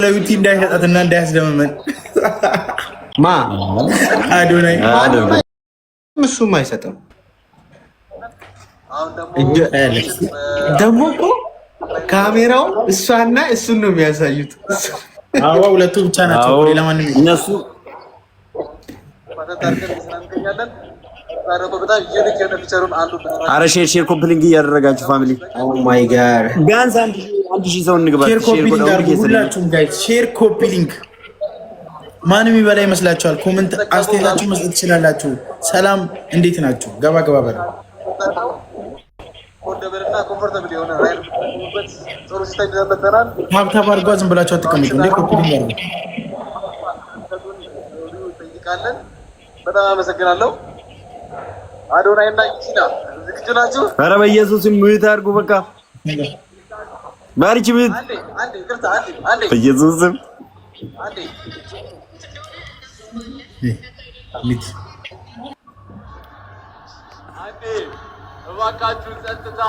ለዩቲ እንዳይሰጣትና እንዳያስደምመን። ማ? አዶናይ። እሱም አይሰጥም። ደግሞ እኮ ካሜራው እሷና እሱን ነው የሚያሳዩት። አዎ፣ ሁለቱ ብቻ ናቸው። ሌላ ማንም እነሱ አረ share share copy link እያደረጋችሁ family። Oh my God. ቢያንስ 1,000 ሰው እንግባ። Share copy link አድርጉ ሁላችሁም guys፣ share copy link። ማንም ይበላ ይመስላችኋል? Comment አስተያየታችሁ መስጠት ትችላላችሁ። ሰላም፣ እንዴት ናችሁ? ገባ ገባ በሉ። Comfortable የሆነ ride ጥሩ system ይዘን መጥተናል። Tap tap አድርጓ። ዝም ብላችሁ አትቀመጡ እንዴ! Copy link አድርጉ። እንጠይቃለን። በጣም አመሰግናለሁ። አዶናይ እና ዩቲና ዝግጁ ናችሁ? ኧረ በኢየሱስ mute አድርጉ። በቃ ባሪች mute። አንዴ አንዴ፣ ይቅርታ፣ አንዴ አንዴ። በኢየሱስ ስም። አንዴ። Mute. አንዴ እባካችሁ ጸጥታ።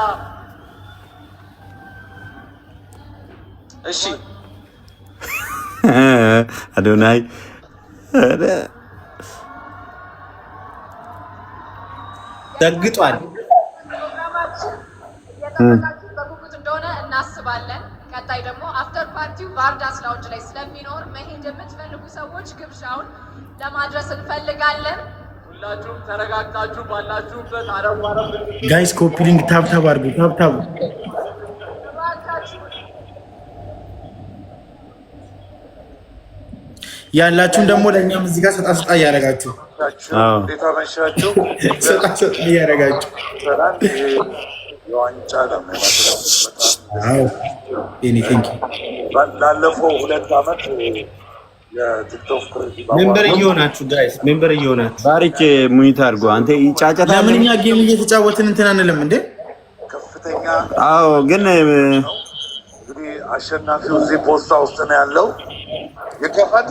እሺ። አዶናይ ኧረ ደግጧል። ፕሮግራማችን እየጠበቃችሁ በጉጉት እንደሆነ እናስባለን። ቀጣይ ደግሞ after party ው ባርዳስ lounge ላይ ስለሚኖር መሄድ የምትፈልጉ ሰዎች ግብዣውን ለማድረስ እንፈልጋለን። ሁላችሁም ተረጋግታችሁ ባላችሁበት አረብ አረብ Guys, copy link፣ tap tap አድርጉ። Tap tap። እባካችሁ። ያላችሁን ደግሞ ለእኛም እዚህ ጋር ሰጣ ሰጣ እያደረጋችሁ እንዴት አመሻችሁ? ሰጣ ሰጣ እያደረጋችሁ። ሰላም። ይሄ የዋንጫ ነው የሚመስለው። አዎ ኔ thank you. በጣም ላለፈው 2 ዓመት የቲክቶክ creative Member እየሆናችሁ guys፣ member እየሆናችሁ። ባሪች mute አድርጎ አንተ ጫጫታ። ለምን እኛ game እየተጫወትን እንትን አንልም እንዴ? ከፍተኛ አዎ፣ ግን እንግዲህ አሸናፊው እዚህ ፖስታ ውስጥ ነው ያለው። ይከፈት።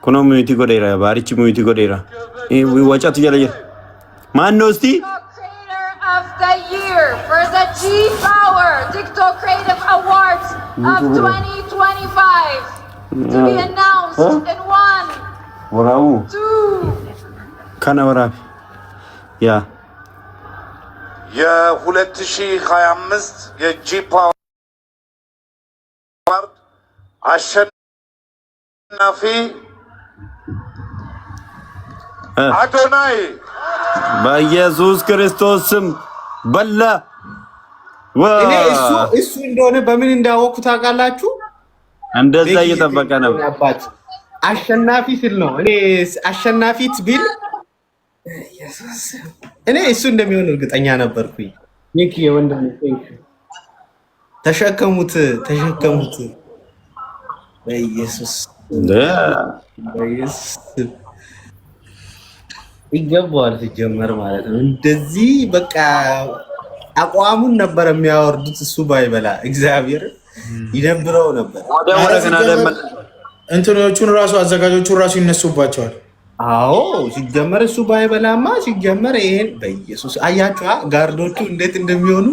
Kunoo mute godheera፣ ባሪች mute godheera። ወጫቱ እያለ ማን ነው እስቲ? Creator of the Year for the G Power TikTok Creative Awards of 2025 to be announced in one, ወራቡ two, ከነ ወራቢ ያ የ2025 የ G Power አሸናፊ አዶናይ። በኢየሱስ ክርስቶስ ስም በላ። እኔ እሱ እንደሆነ በምን እንዳወቅኩ ታውቃላችሁ? እንደዛ እየጠበቀ ነበር። አባት አሸናፊ ስል ነው። እኔ አሸናፊት ቢል እኔ እሱ እንደሚሆን እርግጠኛ ነበርኩኝ። Thank you ወንድሜ፣ thank you። ተሸከሙት፣ ተሸከሙት። በኢየሱስ በኢየሱስ ይገባዋል ሲጀመር ማለት ነው። እንደዚህ በቃ አቋሙን ነበር የሚያወርዱት። እሱ ባይበላ እግዚአብሔር ይደብረው ነበር። እንትኖቹን ራሱ አዘጋጆቹን ራሱ ይነሱባቸዋል። አዎ፣ ሲጀመር እሱ ባይበላማ ሲጀመር ይሄን በኢየሱስ አያችሁ guard ኦቹ እንዴት እንደሚሆኑ።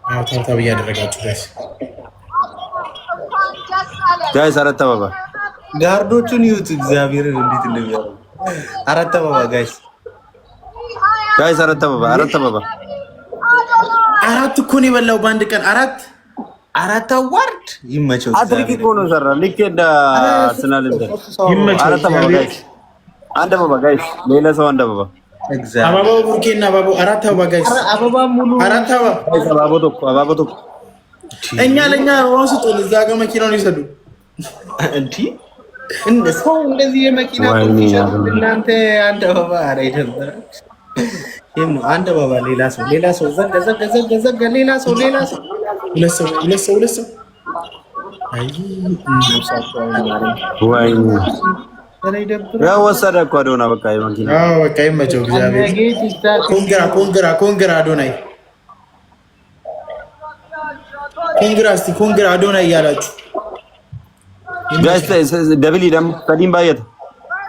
Tap tap እያደረጋችሁ guys። እንኳን ደስ አለን። Guys፣ አራት አበባ። Guard ኦቹን ይዩት፣ እግዚአብሔርን እንዴት እንደሚያደርጉ። አራት አበባ guys። Guys፣ አራት አበባ፣ አራት አበባ። አራት እኮ ነው የበላው በአንድ ቀን፣ አራት። አራት award ይመቸው። Hat-trick እኮ ነው ሰራ፣ ልክ እንደ አርሰናል እንትን። ይመቸው። አራት አበባ guys፣ አንድ አበባ guys፣ ሌላ ሰው አንድ አበባ። አበባው ቡርኬና አበባው፣ አራት አበባ guys። አበባ ሙሉ። አራት አበባ። Guys፣ አባቦ tokko፣ አባቦ tokko። እኛ ለእኛ አበባውን ስጡን፣ እዛ ጋር መኪናውን ይሰዱ። እንዲህ ሰው እንደዚህ የመኪና ቁልፍ ይሰጣል። እናንተ አንድ አበባ። ኧረ ይደብራል። ይሄም ነው አንድ አበባ። ሌላ ሰው፣ ሌላ ሰው፣ ዘጋ ዘጋ ዘጋ ዘጋ። ሌላ ሰው፣ ሌላ ሰው። ሁለት ሰው፣ ሁለት ሰው፣ ሁለት ሰው። አይ። ወይኔ። ኧረ ይደብራል። ያው ወሰደ እኮ አዶና በቃ የመኪና። አዎ በቃ ይመቸው እግዚአብሔር። Congra, congra, congra አዶናይ፣ congra። እስቲ congra አዶናይ እያላችሁ። Guys, double ደግሞ sadiin baay'ata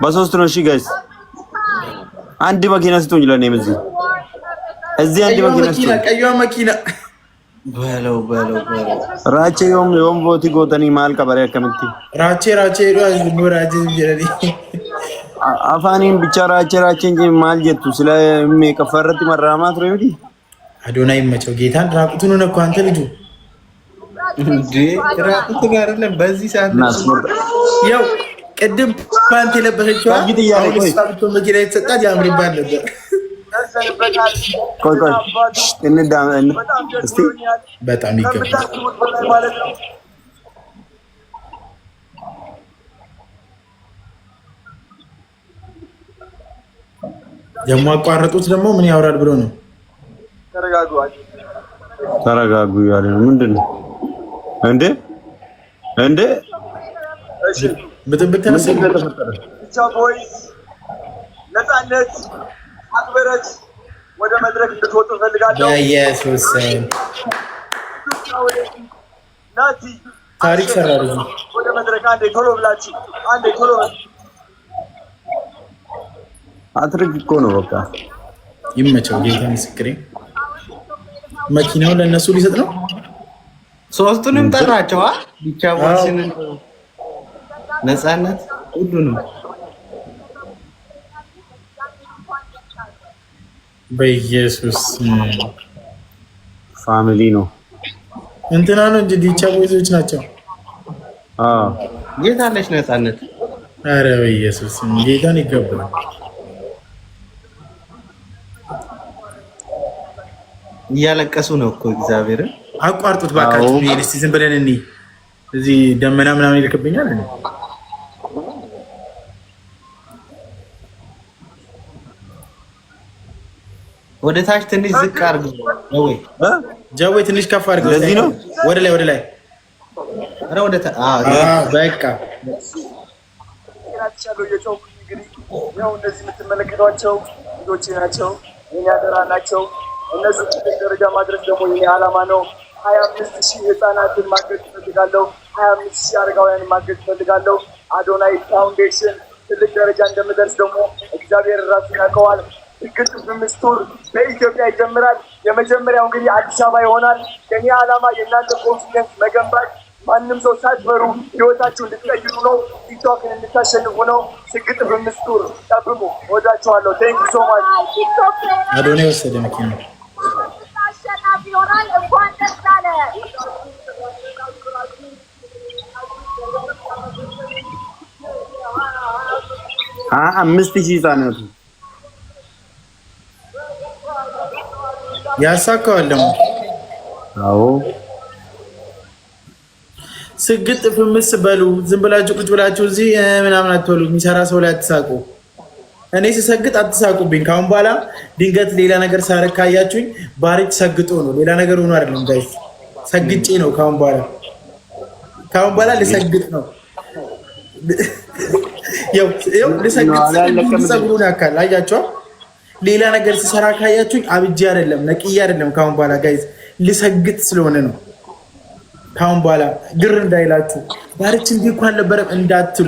በሶስት ነው። እሺ guys፣ አንድ መኪና ስጡኝ ለእኔም እዚህ አንድ ቀይዋ መኪና መኪና ስጡኝ። ቀይዋ መኪና። በለው በለው በለው። Raachee yoom yoom vote gootanii maal qabaree akkamitti? ራቼ ራቼ ራቼ jedhanii. Afaaniin ብቻ raachee raacheen maal jettu sila meeqaffaa irratti marraamaa ture miti? አዶናይ ይመቸው ጌታን። ራቁቱን ሆነ እኮ አንተ ልጁ። እንዴ ራቁቱን አይደለም በዚህ ሰዓት። እና ስፖርት ያው ቅድም ፓንት የለበሰችዋ ታጊት እያለ አሁን ቆይ። እሷ ብትሆን መኪና የተሰጣት ያምርባት ነበር። ደርሰንበታል። ቆይ ቆይ አባቱ እንዳ በጣም ደስ እስቲ ብሎኛል። በጣም ይገባል። ከምታስቡት በላይ ማለት ነው። ደግሞ አቋረጡት። ደግሞ ምን ያወራል ብሎ ነው። ተረጋጉ። ተረጋጉ እያለ ነው። ምንድን ነው እንዴ? እንዴ? እሺ። ብጥብጥ ተነሳ። ምንድን ነው የተፈጠረ? ዲቻ ቦይስ፣ ነፃነት፣ አክበረት ወደ መድረክ እንድትወጡ እፈልጋለሁ። በኢየሱስ ስም። ናቲ። ታሪክ ሰራ ልጁ። ወደ መድረክ አንዴ ቶሎ ብላችሁ፣ አንዴ ቶሎ። አትርክ እኮ ነው በቃ። ይመቸው ጌታ ምስክሬ። መኪናውን ለእነሱ ሊሰጥ ነው። ሶስቱንም ጠራቸው። አ ዲቻ ቦይስን፣ ነፃነት፣ ሁሉንም። በኢየሱስ ስም። Family ነው። እንትና ነው እንጂ ዲቻ ቦይዞች ናቸው። አዎ። የት አለች ነፃነት? አረ በኢየሱስ ስም ጌታን ይገባል። እያለቀሱ ነው እኮ እግዚአብሔርን። አቋርጡት ባካችሁ። ይሄን እስቲ ዝም ብለን እኒ እዚህ ደመና ምናምን ይልክብኛል። እኔ ወደ ታች ትንሽ ዝቅ አድርገው ወይ። እ? ጃዌ ትንሽ ከፍ አድርገው። እንደዚህ ነው? ወደ ላይ፣ ወደ ላይ። ኧረ ወደ ታች፣ አዎ። አዎ በቃ። ናቻለሁ እየጮኩኝ። እንግዲህ ያው እነዚህ የምትመለከቷቸው ልጆቼ ናቸው፣ የኔ አደራ ናቸው። እነሱ ትልቅ ደረጃ ማድረስ ደግሞ የኔ ዓላማ ነው። 25,000 ህፃናትን ማገዝ እፈልጋለሁ። 25,000 አረጋውያንን ማገዝ እፈልጋለሁ። አዶናይ ፋውንዴሽን ትልቅ ደረጃ እንደምደርስ ደግሞ እግዚአብሔር ራሱ ያውቀዋል። እርግጥ tour በኢትዮጵያ ይጀምራል። የመጀመሪያው እንግዲህ አዲስ አበባ ይሆናል። የኔ ዓላማ የእናንተ confidence መገንባት፣ ማንም ሰው ሳትፈሩ ህይወታችሁ እንድትቀይሩ ነው። ቲክቶክን እንድታሸንፉ ነው። ስግጥ ፍምስ tour ጠብቁ። ወዳችኋለሁ። Thank you so much። ቲክቶክ አዶናይ ወሰደ መኪና። አሸናፊ ይሆናል። እንኳን ደስ አለ። 25,000 ህጻናቱ። ያሳካዋል ደግሞ። አዎ። ስግጥ ፍምስ በሉ። ዝም ብላችሁ ቁጭ ብላችሁ እዚህ ምናምን አትበሉ። የሚሰራ ሰው ላይ አትሳቁ። እኔ ስሰግጥ አትሳቁብኝ። ከአሁን በኋላ ድንገት ሌላ ነገር ሳረግ ካያችሁኝ ባሪች ሰግጦ ነው፣ ሌላ ነገር ሆኖ አይደለም። Guys፣ ሰግጬ ነው። ከአሁን በኋላ ልሰግጥ ነው። ያው ያው ልሰግጥ ስል ፀጉሩን ያካል አያችኋል። ሌላ ነገር ስሰራ ካያችሁኝ አብጄ አይደለም፣ ነቅዬ አይደለም። ከአሁን በኋላ guys ልሰግጥ ስለሆነ ነው። ከአሁን በኋላ ግር እንዳይላችሁ ባሪች እንዲህ እኮ አልነበረም እንዳትሉ።